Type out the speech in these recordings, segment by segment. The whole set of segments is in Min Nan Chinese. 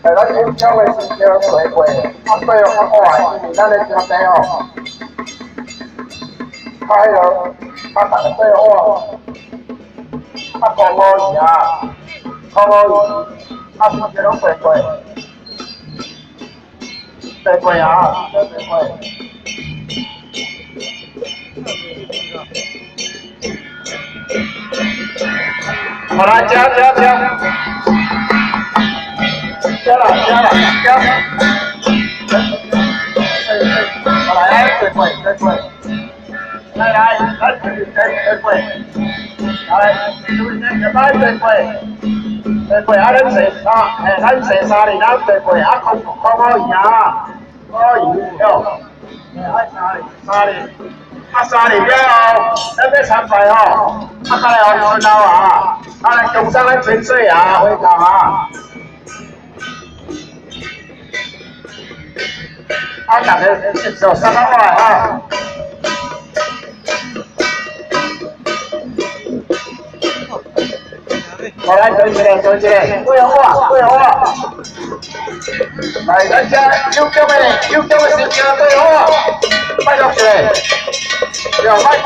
哎，咱有奖的是叫过过，啊对哦，较快，因为咱咧场地哦，较彼落，较逐个对好啊，啊讲五鱼啊，讲五鱼，啊是叫拢过过，过过啊，过过。好来，加加加。加啦加啦加！好来，来，对过对过，来来来，对对过，来，来对过，对过啊！咱坐三，嘿，咱坐三日，咱对过啊，空空五鱼啊，五鱼对，嘿，三日三日，啊三日了后，咱欲参拜吼，啊，再来王村头啊，啊来中山咱潜水啊，回头啊。啊，逐个接受三百块哈。好来，坐一个，坐一个，对好啊，对好啊。来，咱遮有奖的，有奖的先行对好啊。拜托一下，对，莫停。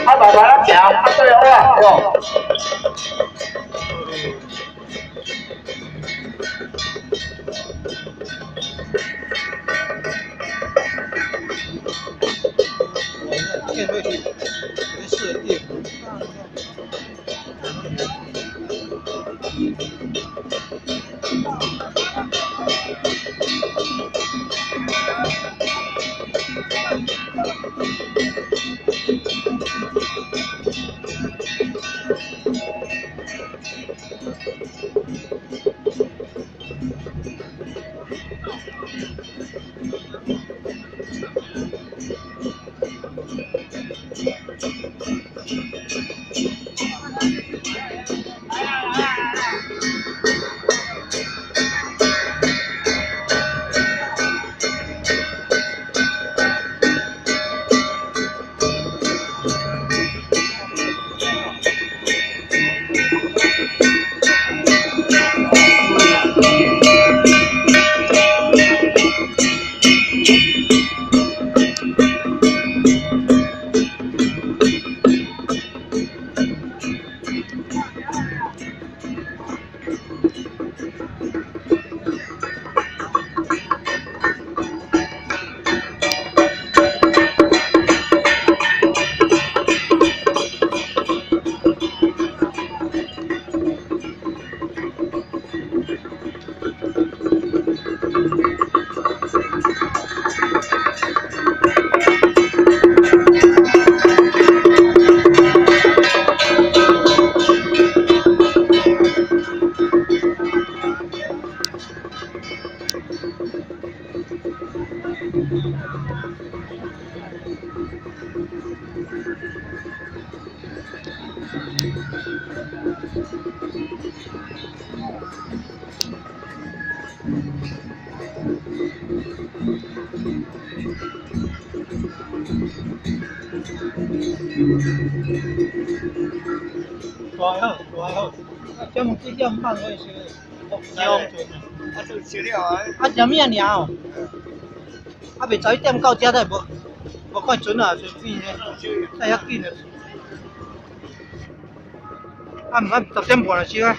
啊，慢慢仔行，啊，对好啊，对。大好，大好，这问几点半可以收？啊，都烧了啊！啊，食物尔哦。啊，袂早一点到遮，才无无看船啊，随便咧，太遐紧了。啊，毋按10点半就收啊。